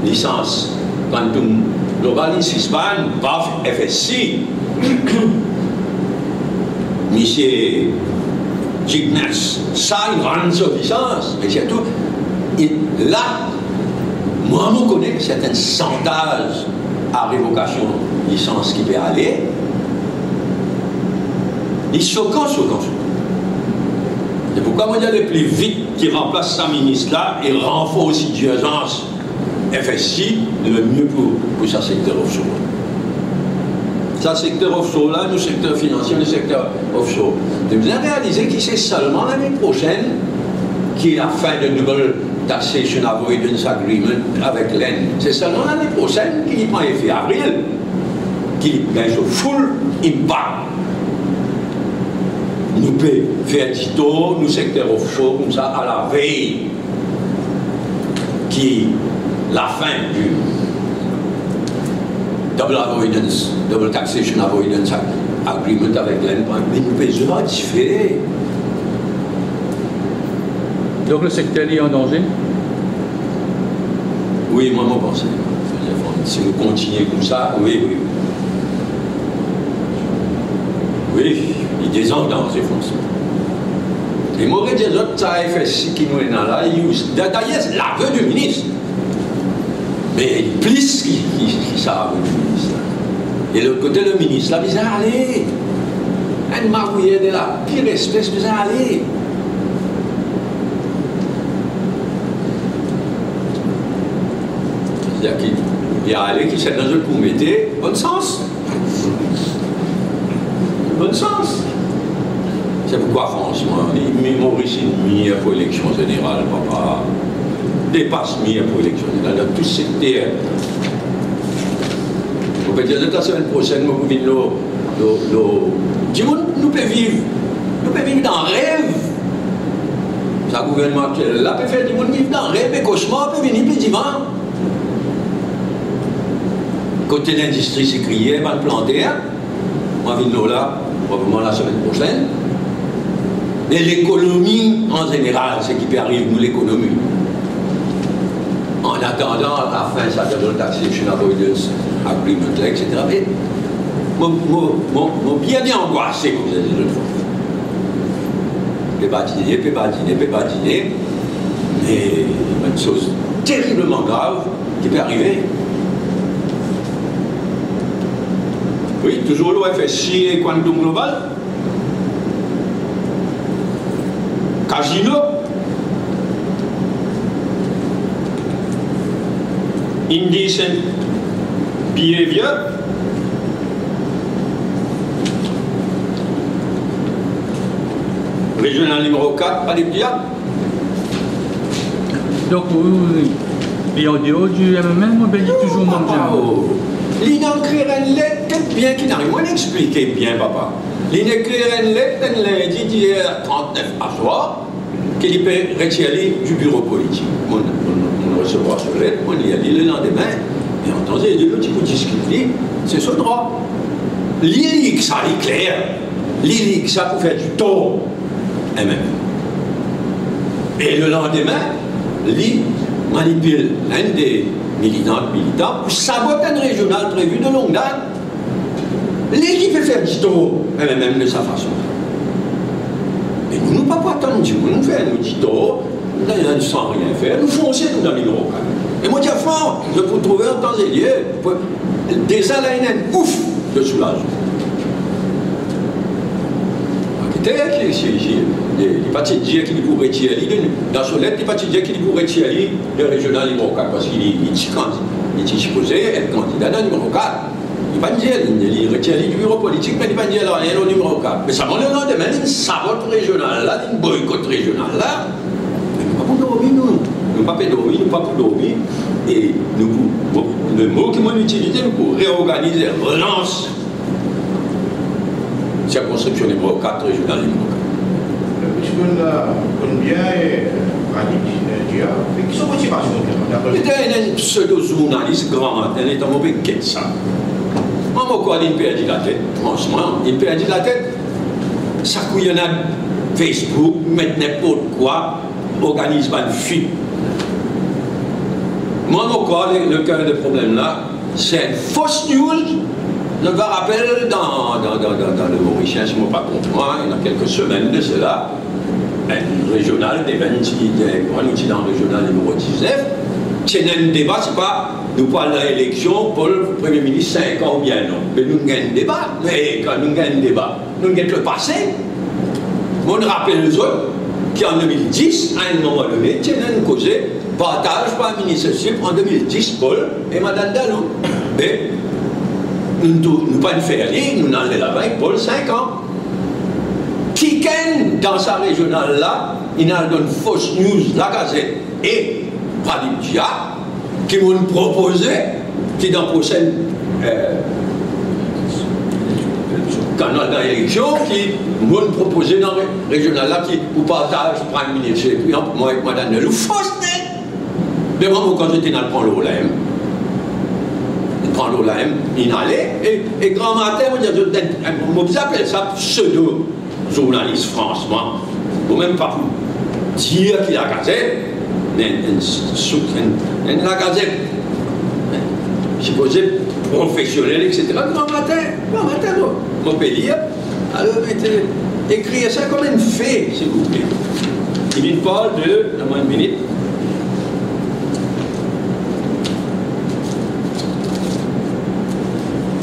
lisans Quantum Global inn sispann, paf, F S C, misie Jignesh Shah inn rann so lisans, me sirtou, e la, mwa, mo kone sertin santaz a revokasion lisans ki pe ale, li sokan, sokan, sokan. Se poukwa mo dir, lepli vit ki ranplas sa minis la e ranforsi dirzans F S C, lemie pou, pou sa sekter offshore. Sa sekter offshore la, nou sekter finansie, nou sekter offshore. Nou bizin realize ki se selman lane prosenn ki lafin de Double Taxation Avoidance Agreement avek Lenn. Se selman lane prosenn ki li pran efe avril, ki li gagn so full impact. Nou pe fer ditor nou sekter offshore koumsa alavey ki lafin di Double Avoidance, Double Taxation Avoidance Ag-, Agreement avek Lenn, me nou pe zwe ar dife. Donk, le sekter li an danze? Wi, mwa, mo panse. Si nou kontinie koumsa, wi, wi. Wi, li deza an danze, fransman. E mo redir zot, sa F S C ki nou ena la, li, da-, dayer, lave di minis. Me plis ki, ki, ki sa, wi, sa. E lot kote, le minis la bizin ale. Enn magouyer de la pir espes bizin ale. Savedir ki, li ale, ki sel la zot pou mete, bonn sans. Bonn sans. Se poukwa, fransman, li, li, Moris inn mir pou eleksion zeneral, papa. Depas mir pou eleksion zeneral dan tou sekter. Mo pe dir zot, lasemenn prosenn, mo pou vinn lor, lor, lor. Dimoun, nou pe viv, nou pe viv dan rev. Sa gouvernman aktiel la pe fer dimoun viv dan rev, me kosmar pe vini pli divan. Kote lindistri sikriyer, bann planter, mo vinn lor la, probableman lasemenn prosenn. Me lekonomi an zeneral, seki pe ariv nou lekonomi. An atandan lafin sa Double Taxation Avoidance Agreement la, et cetera. Me mo, mo, mo, mo bien, bien angwase, kouma dir lot fwa. Pe badine, pe badine, pe badine. Me bann soz teribleman grav ki pe arive. Wi, touzour lor F S C e Quantum Global. Casino, indecent behavior, régional nimero kat, pa de diab. Donk, ou, li an deor di M M M oubien li touzour manm di M M M? Li inn ekrir enn let, get bien ki inn ariv. Mo explike bien, papa. Li inn ekrir enn let, enn lindi, dizer trant-nef aswar, ki li pe retir li di biro politik. Mo, mo, mo resevwar so let, mo lir li lelandime. E an tan e demi, nou ti pou diskit li, se so drwa. Li lir sa, li kler. Li lir sa pou fer ditor. M M M. E lelandime, li manipil enn de militant, militan pou sabot enn rezional previ de long dat. Li ki pe fer ditor, M M M de sa fason. Me nou, nou pa pou atann dimoun fer nou ditor, nou, nou san rien fer, nou fonse nou dan limero kat. E mo dir, fran, zot pou trouve an tan e lir, deza la ena enn ouf. de soulazman. Gete ki, ki, ki, li, li pa ti dir ki li pou retir li de, dan so let, li pa ti dir ki li pou retir li de rezional nimero kat, parski li, li ti kandi-, li ti sipoze et kandida dan nimero kat. Li pa dir li, li retir li di biro politik, me li pa dir nanye lor nimero kat. Me selman lelandime, li sabot rezional la, li boykot rezional la. Nou pa pou dormi, nou. Nou pa pe dormi, nou pa pou dormi. E nou pou, bon, lemo ki mo itilize, nou pou reorganize, relans sirkonskripsion nimero kat, rezional nimero kat. Misie Bonn, konn bien, eh, Pradip, eh, Dia, me ki so motivasion, dapre... Li ti enn pseudo zournalis Gramatin, letan mo pe get sa. Mwa, mo krwar linn perdi latet, fransman, linn perdi latet. Sa ki ena Facebook, met ninport kwa, organiz bann fit. Mwa, mo krwar le, le ker de problem la, se enn fos news. Nou va rapel dan, dan, dan, dan, dan Le Morisien, si mo pa tronp mwa, ena kelke semenn de sela, enn rezional, devan ti, de, nou ti dan rezional nimero diznef, ti ena enn deba, se pa nou pou al dan eleksion, Paul, premie minis sink an oubien non. Me nou gagn deba, me kan nou gagn deba, nou get lepase. Monn rapel zot ki an de mil dis, a enn moman done, ti ena enn koze partaz premie minis Sip an de mil dis, Paul e Madan Dalou. Me nou tou, nou pa'nn fer li, nou al laba avek Paul sink an. Kikenn dan sa rezional la, inn al donn fos news Lagazet e Pradip Dia, ki monn propoze ki dan prosenn, eh, kan nou al dan eleksion, ki monn propoze dan re-, rezional la, ki pou partaz premie minis, epi mwa ek Madan Dalou, fos net. Me mwa, mo, kan zot inn al pran lor la, em, pran lor la, em, inn ale, e, e Gramatin, mo dir zot, em, mo bizin apel sa pseudo zournalis, fransman. Mo mem pa pou dir ki Lagazet, me enn, enn sou-, enn, enn Lagazet sipoze profesionel, et cetera. Gramatin, Gramatin, mo, mo pe lir. Alor, met, ekrir sa kom enn fe, silvouple. Li vinn parl de, donn mwa enn minit.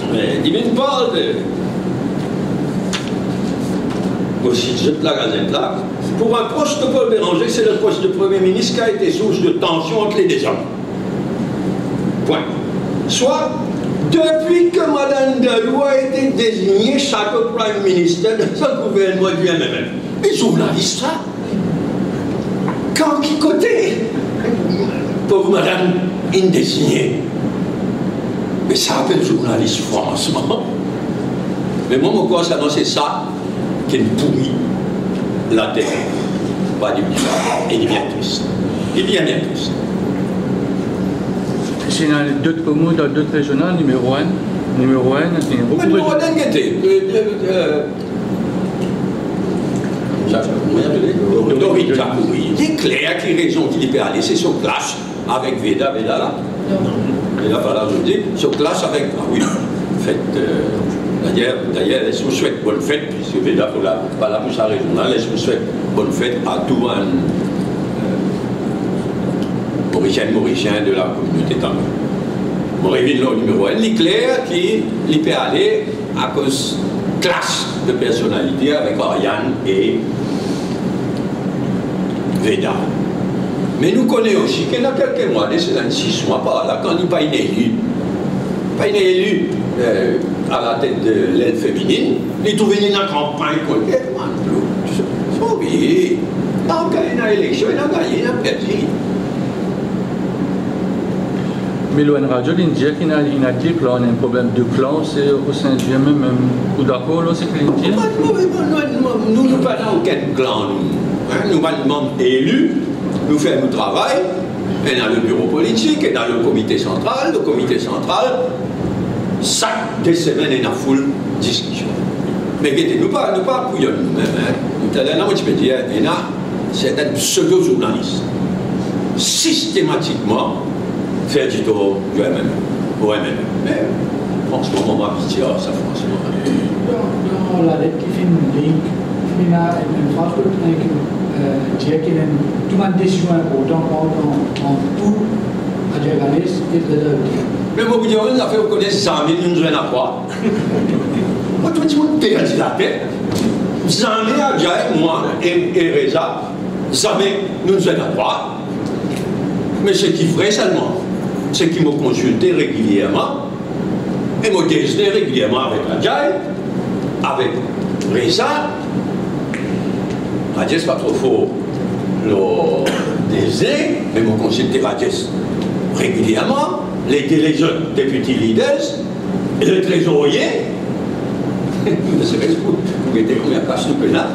Eh, li vinn parl de, mo sit zot Lagazet la, pour un proche de Paul Bérenger, c'est le poste de Premier ministre qui a été source de tension entre les deux hommes. Point. Soit, depuis que Madame Dalou a été désignée Shadow Prime Minister dans un gouvernement du M M F. Me zournalis la, kan, ki kote pov madam inn designe? Me sa apel zournalis, fransman. Me mwa, mo krwar selman se sa ki pouri latet Pradip Dia, e li bien tris. Li bien, bien tris. Si ena dot komin, dan dot rezional, nimero enn, nimero enn, se... Me nimero enn, gete, eh, eh, eh, Dorit Jacouri. Li kler ki rezon ki li pe ale, se so clash avek Veda, Veda la. Veda pa la, zot dir, so clash avek, ah wi, anfet, eh, dayer, dayer, les mo swet bonn fet, piski Veda pou la, pa la pou sa rezon la, les mo swet bonn fet a tou bann, eh, Morisienn, Morisien de la kominote Tamoul. Mo revinn lor nimero enn, li kler ki li pe ale akoz clash de personalite avek Ariane e Veda. Me nou kone osi ki ena kelke mwa de sela, sis mwa par la, kan li pa inn eli, pa inn eli, eh, alatet de lel femininn, li trouve li ena kanpagn kont li. Wi, ena eleksion, ena gagne, ena perdi. Me lor enn radio, li'nn dir ki ena, ena de klan, ena enn problem de klan, se o sein du M M F. Ou dakor lor seki li'nn dir? Nou, nou, nou, nou, nou pa ena okenn klan, nou. Hein, nou bann manm eli, nou fer nou travay, ena le biro politik, ena le komite santral, le komite santral, sak de semenn ena foul diskision. Me gete, nou pa, nou pa kouyonn noumem, hein. Taler la, mo ti pe dir, ena sertin pseudo-zournalis sistematikman fer ditor o M M F, o M M F. Me, fransman, mo, mo abitie ar sa, fransman. Dan, dan lalet ki finn li, finn ena enn, enn fraz kot, eh, ki, eh, dir ki ena tou bann desizion inportan pran an, an tou Adjai Ganesh e Trezor Retier. Me mo pou dir ou enn zafer, ou kone zame nou zwenn a trwa. Mo trouv dimoun perdi latet. Zame Adjai, mwa e, e Reza, zame nou zwenn a trwa. Me seki vre selman, seki mo konsilte regilierman, e mo dezine regilierman avek Adjai, avek Reza. Rajesh pa tro for lor dezine, me mo konsilte Rajesh regilierman, lede lezot deputy leaders, e le trezorie. Ne serait-ce pou, pou gete konbien kas nou pena.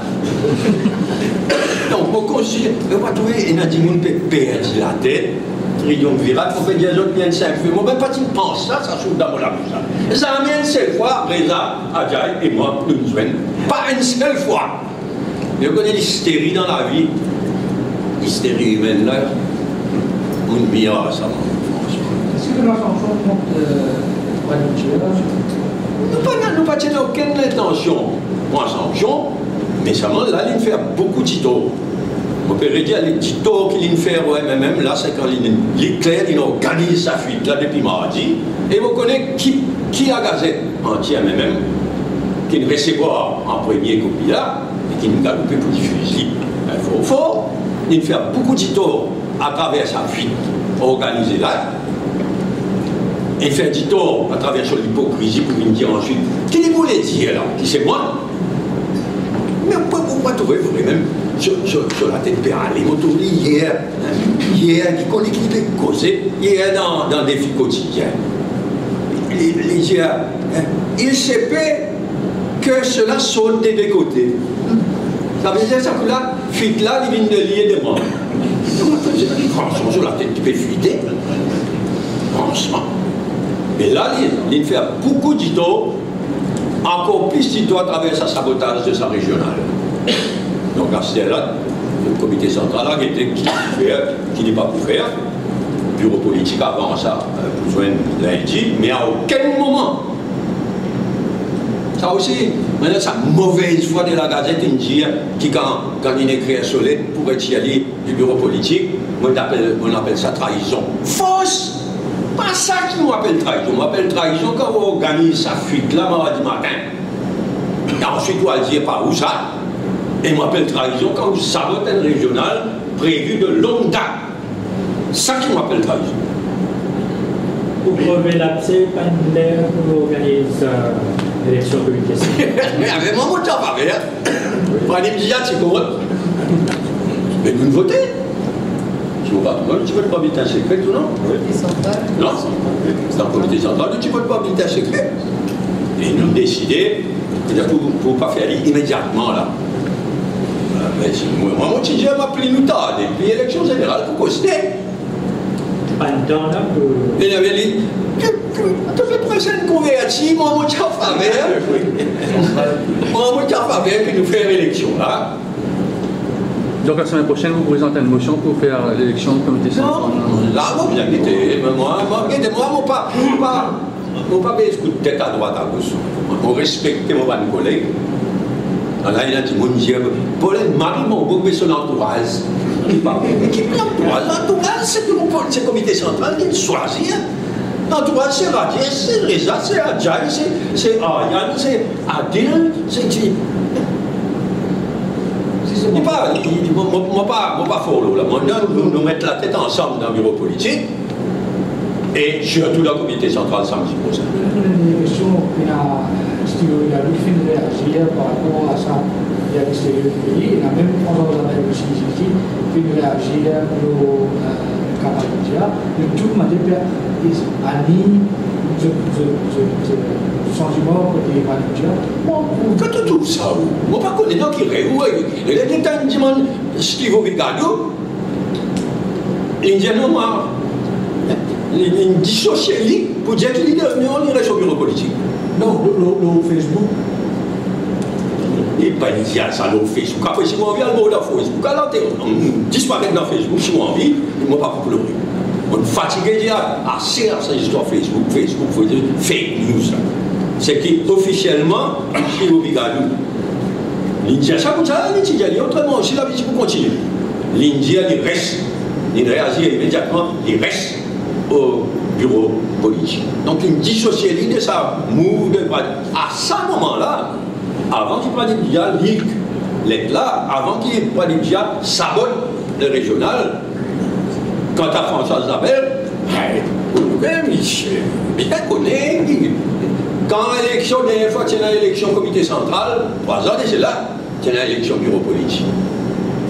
Donk, mo konsilte, mo pa trouve ena dimoun pe perdi latet, triyonvirat, mo pe dir zot, li enn sinp fim. Mo mem pa ti pans sa, sa sort dan mo labous la. Zame enn sel fwa, Reza, Adjai e mwa, nou zwenn. Pa enn sel fwa. Mo kone listeri dan lavi, listeri imenn la, monn mir sa, franseman. Eski to ena sanksion kont, euh, Vladimir Putin? Nou pa, nou pa ti ena okenn lintansion pran sanksion, me selman la, linn fer boukou ditor. Mo pe redir, li ditor ki linn fer o M M M la, se kan linn, li kler, linn organiz sa fwit la depi mardi, e mo kone ki, ki lagazet anti M M M ki'nn resevwar an premie kopi la, e ki'nn galoupe pou difiz li, enn for for, linn fer boukou ditor atraver sa fwit organize la, e fer ditor atraver so lipokrizi pou vinn dir answit ki li voule dir la, ki se mwa. Me mo, mo, mo trouve vremem so, so, so latet pe ale. Mo trouv li yer, hein, yer, ki kone ki li pe koze, yer dan, dan Defi Kotidien. Li, li dir, hein, il se peut que cela saute des deux côtés. Savedir sa kou la, fwit la, li vinn de li e de mwa. Franseman, so latet ki pe fwite. Franseman. Me la, li, linn fer boukou ditor, ankor plis ditor atraver sa sabotaz de sa rezional. Donk, aster la, komite santral la gete ki li fer, ki li pa pou fer. Biro politik avan sa, euh, pou zwenn lindi, me a okenn moman Sa osi, mintnan sa movez fwa de lagazet inn dir ki kan, kan linn ekrir so let pou retir li di biro politik, mo apel, mo apel sa traizon. Fos! Pa sa ki mo apel traizon. Mo apel traizon kan ou organiz sa fwit la mardi matin. E answit ou al dir pa ou sa. E mo apel traizon kan ou sabot enn rezional previ de long dat. Sa ki mo apel traizon. Pou kreve labse, pa enn ler pou organiz, euh, eleksion komite santral. Ave mwa, mo ti an faver. Fode dir ti kont. Me nou vote. Si mo pa tronpe, nou ti vot par bilten sekre, tou non? Komite santral. Non? Dan komite santral, nou ti vot par bilten sekre. E nou deside, pou, pou pa fer li imediatman la. Me si mwa, mwa, mo ti dir, mo pli nou tarde, pli eleksion zeneral pou koste. Pandan la pou... E li ave li, to, to, to pe pres enn konverti, mwa, mo ti an faver. Mwa, mo ti an faver ki nou fer eleksion la. Donc, la semaine prochaine, vous présentez une motion pour faire l'élection du comité central? Non, la, mo bien gete, me mwa, mo gete, mwa, mo pa, mo pa, mo pa pe ekout tet adrwat, agos. Mo respekte mo bann koleg. Ala, ena dimoun dir, problem, Marie Monbo, me so lantouraz. Ki pa, me ki lantouraz? Lantouraz, se nou, se komite santral ki swazir. Lantouraz, se Rajesh, se Reza, se Ajay, se, se Aryan, se Adil, se ki? Li pa, li, li, mo, mo, mo pa, mo pa for lor la. Mo, nou, nou, nou met latet ansam dan biro politik. E sirtou dan komite santral samdi prosin. Enn kestion, ena, euh, Steven Vigadou ki finn reazir par rapor a sa, li al exterier di pei, ena mem François Xavier osi, ki finn reazir lor, euh, ka Malindia. Donk tou dimoun pe, ani, zot, zot, zot, zot santiman kote Malindia. Bon, kan to trouv sa, ou, mo pa kone non ki re, ou, e, e, e, to dimann Steven Vigadou, Li dir non, mwa, li, li disosie li pou dir ki li devni, li res lor biro politik. Non, lor, lor, lor Facebook. Li pa dir sa lor Facebook. Apre, si mo anvi al mor dan Facebook, ala, disparet dan Facebook, si mo anvi, mo pa pou plore. Mo fatige dir ase ar sa zistwar Facebook, Facebook, Facebook, fake news la. Seki ofisielman, Steven Vigadou, li dir sa koumsa, li ti dir li otreman osi, lavi ti pou kontinie. Li dir li res, li reazir imediatman, li res. o biro politik. Donk, li disosie li de sa mouv de Pradip. A sa moman la, avan ki Pradip Dija lik let la, avan ki Pradip Dija sabot le rezional, kanta Françoise Labelle, hey, ou konnen, misie, misie kone ki, kan eleksion, dernie fwa ti ena eleksion komite santral, trwa zan de sela, ti ena eleksion biro politik.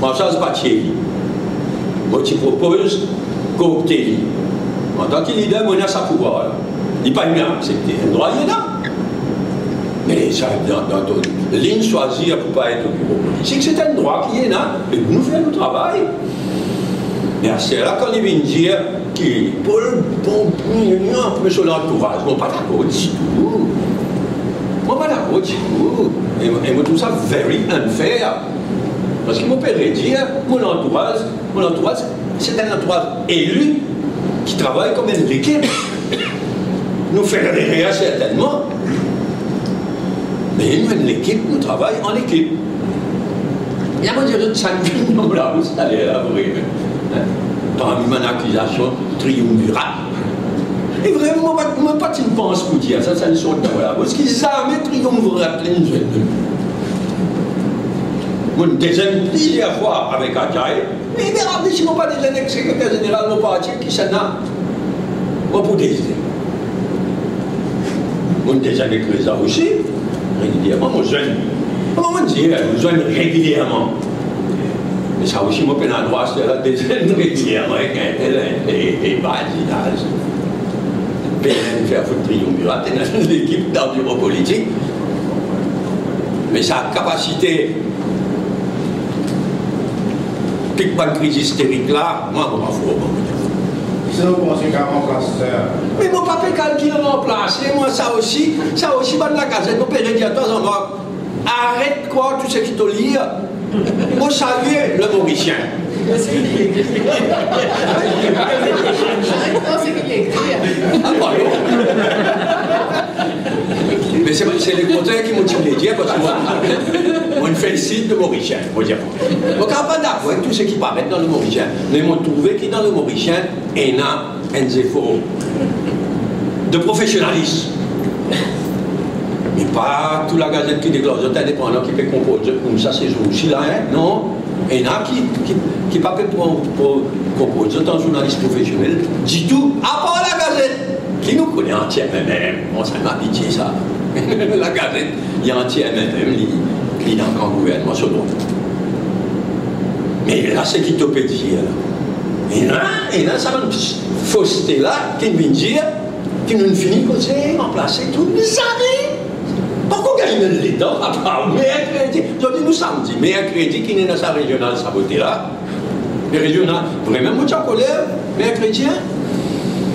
Françoise pa ti eli. Mo ti propoz koopte li. Antan ki lider, mo ena sa pouvwar la. Li pa inn aksepte. Enn drwa li ena. Me sa, dan, dan to, li swazir pou pa et o biro politik, se enn drwa ki ena, me nou fer nou travay. Me aster la, kan li vinn dir ki Paul, bon, li, li, li, pou so lantouraz, mo pa dakor ditou. Mo pa dakor ditou. E, e mo trouv sa very unfair. Parski mo pe redir, mo lantouraz, mo lantouraz, se enn lantouraz eli ki travay kouma enn lekip. Nou fer lerer, sertennman. Me nou enn lekip, nou travay an lekip. Bien, mo dir zot, sa vinn dan mo labous taler la, vre. Parmi bann akizasion, triumvirat. E vremem, mo pa, mo pa ti pans pou dir sa, sa vinn sort dan mo labous, ki zame triumvirat la inn zwenn nou. Mo dezenn plizier fwa avek Adjai, me, me, me si mo pa dezenn ek sekreter zeneral mo parti, kisannla mo pou dezenn? Mo dezenn ek Reza osi, regilierman, mo zwenn. Kouma mo dir, mo zwenn regilierman. Me sa osi, mo pena drwa, aster la, dezenn regilierman ek entel, e, e, e badinaz. Pena fer fout triumvirat, ena lekip dan biro politik. Me sa kapasite pik bann kriz isterik la, mwa, mo pa for. Kisa ou panse ki ranplas, euh, Me mo pa pe kalkil ranplase, mwa, sa osi, sa osi bann Lagazet, mo pe redir twa, Jean-Marc, aret krwar tou seki to lir. Mo salie Le Morisien. Ah, pardon. Me se, se lekontrer ki mo ti vle dir, parski mo, mo felisit Le Morisien, mo dir. Mo kapav pa dakor ek tou seki paret dan Le Morisien, me mo trouve ki dan Le Morisien, ena enn zefor de profesionalism. Me pa tou Lagazet ki deklar zot indepandan ki pe konport zot koumsa se zour si la, hein? Non. Ena ki, ki, ki pa pe pran, pran, konport zot an zournalis profesionel ditou, apar Lagazet, ki nou kone antier M M M. Bon, sa, nou abitie sa. Lagazet, li antier M M M, li, li dan kan gouvernman, so drwa. Me la, seki to pe dir la. Ena, ena sa bann foste la ki vinn dir ki nou finn fini koze, ranplase tou, bizari. Poko gagn enn letan, apa, merkredi, zordi nou samdi, merkredi ki ena sa rezional sabote la. Me rezional, vremem, mo ti ankoler, merkredi, hein?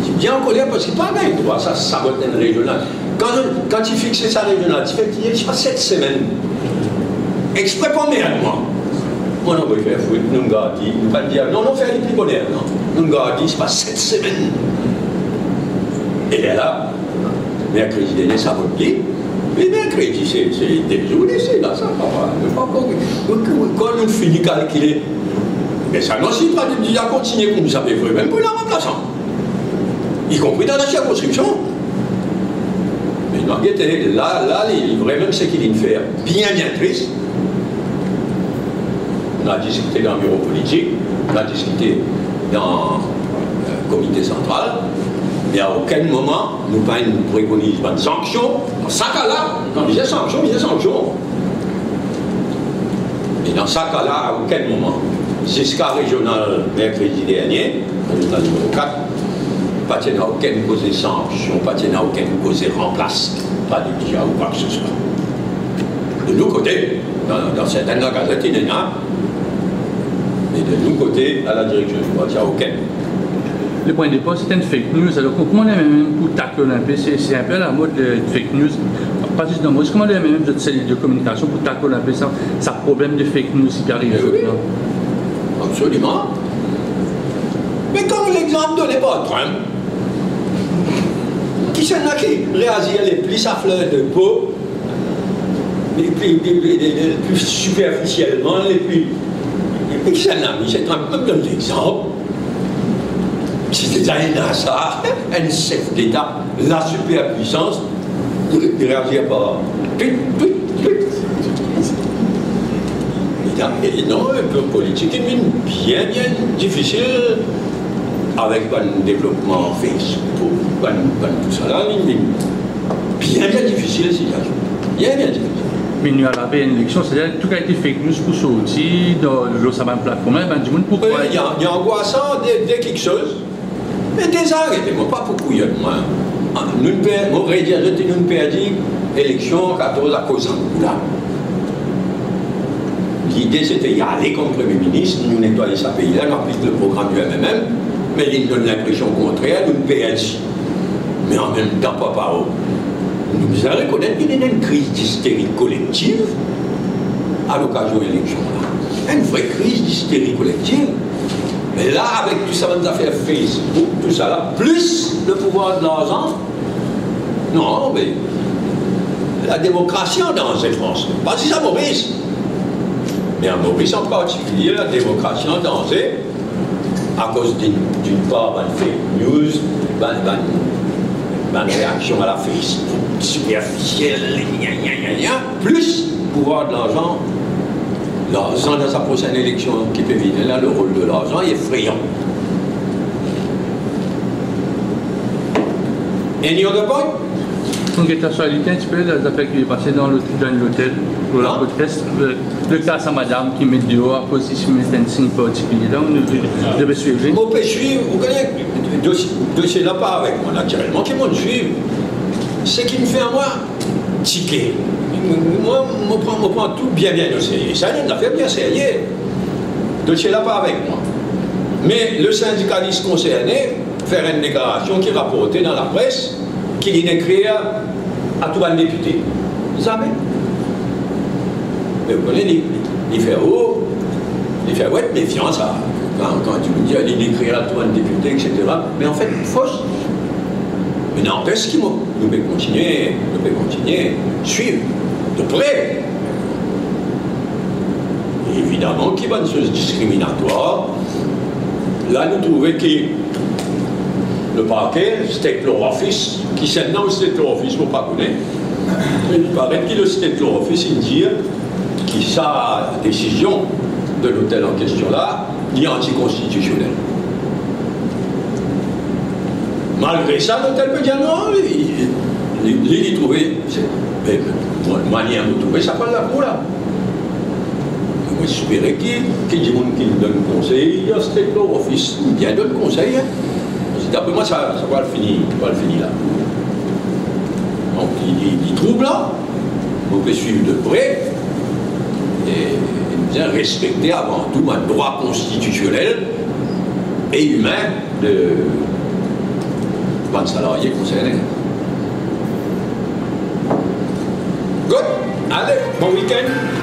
Ti bien ankoler parski pa gagn drwa sa sabot enn rezional. Kan, kan ti fixe sa rezional, ti fer ki, ti pa set semenn. Expre pou anmerd mwa. Mo, non, mo fer fout, nou gard li, nou pa dir, non, non, fer li pli boner, non. Nou gard li, ti pa set semenn. E lerla, merkredi dernie, sabot li. E merkredi, se, se de zour, se la, sa, papa. Nou pa ankor, nou, nou, kan nou fini kalkile, me sa, non, si Pradip Dija kontinie koumsa, be vremem pou ena ranplasan, ikonpri dan lasirkonskripsion. Me nou gete, la, la, li, vremem, seki linn fer, bien, bien tris. Nou diskite dan biro politik, nou diskite dan, euh, komite santral, me a okenn moman nou pa'nn prekoniz bann sanksion. Dan sa ka la, kan bizin sanksion, bizin sanksion. E dan sa ka la, a okenn moman, ziska rezional merkredi dernie, rezional nimero kat, pa ti ena okenn koze sanksion, pa ti ena okenn koze ranplas, pa de bizin ou kwa ke se swa. De nou kote, dan, dan sertenn lagazet, ena, me de nou kote, a la direksion di parti, a okenn. Le pwin de depar, se enn fake news. Alor, ko-, kouma le M M M pou takle enpe, se, se enpe a la mod, le fake news. Pa zis dan mo, kouma le M M M, zot selil de kominikasion pou takle enpe sa, sa problem de fake news ki arive zot la? Absoliman. Me kom lexanp done par Trump, kisannla ki reazir le plis a fler de po, le pli, le, le, le, le pli siperfisielman, le pli, le pli kisannla, me se Trump, mo donn lexanp. Si deza ena sa, enn sef deta, la siperpwisans, li reazir par twit, twit, twit. Li dir, e non, enn pe politik, li vinn bien, bien difisil avek bann devlopman Facebook, bann, bann tousala, li vinn bien, bien difisil, sitasion. Bien, bien difisil. Me nou al apel enn eleksion, setadir tou kalite fake news pou sorti dan, lor sa bann platform la, bann dimoun pou krwar. Wi, li, li angwasan de, de kiksoz. Me deza, arete mwa, pa pou kouyonn mwa. Ah, nou pe, mo redir zot, nou perdi eleksion katorz akoz sa kou la. Lide sete ale kom Premie Minis, nou netwaye sa pei la, nou aplik le program du M M M, me li donn linpresion kontrer, nou perdi. Me anmemtan, papa, oh, nou bizin rekonet ki ena enn kriz disteri kolektiv a lokazion eleksion la. Enn vre kriz disteri kolektiv. Me la, avek tou sa bann zafer Facebook, tousala, plis le pouvwar de larzan, non, me la demokrasi an danze, Frans. Pa zis a Moris, me a Moris an partikilie, la demokrasi an danze. Akoz d'une, d'une par, bann fake news, bann, bann, bann reaksion a la Facebook, siperfisiel, gna, gna, gna, gna, plis pouvwar de larzan, larzan dan sa prosenn eleksion ki pe vini la, le rol de larzan, li efreyan. Any other point? Nou gete aktialite enn tipe, la, zafer ki pase dan lot-, dan lotel, lor la, ah, kot Est, le, le ka sa madam ki met deor akoz li ti met enn sign partikilie la, nou, nou, nou pe swiv li. Mo pe swiv, ou kone, dosie, dosie la pa avek mwa, natirelman ki mo swiv. Seki fer mwa tike. Mwa, mo pran, mo pran tou bien, bien o serye. Sa enn zafer bien serye. Dosie la pa avek mwa. Me le sindikalis konserne fer enn deklarasion ki raporte dan lapres ki linn ekrir a tou bann depite. Zame. Me ou kone, li, li fer ou, li fer ou et mefian sa. Kan, kan dimoun dir linn ekrir a tou bann depite, et cetera. Me anfet, fos. Me nanpes ki mo, nou pe kontigne, nou pe kontigne swiv de pre. Evidaman ki bann soz diskriminatwar, la nou trouve ki le parke, State Law Office, ki sannla State Law Office, mo pa kone, me li paret ki le State Law Office, li dir ki sa desizion de lotel an kestion la, li antikonstitisionel. Malgre sa, lotel pe dir non, li, li, li, li trouve, se, me, mo, mo, mo trouve sa pa lakour la. Mo espere ki, ki dimoun ki donn konsey, State Law Office, bien donn konsey, hein. Parski dapre mwa, sa, sa pral fini, sa pral fini la. Donk, li, li, li troub la, nou pe swiv de pre, e, e nou bizin respekte avan tou bann drwa konstitisionel e imin de bann salarie konserne. Good, ale, bon wikenn.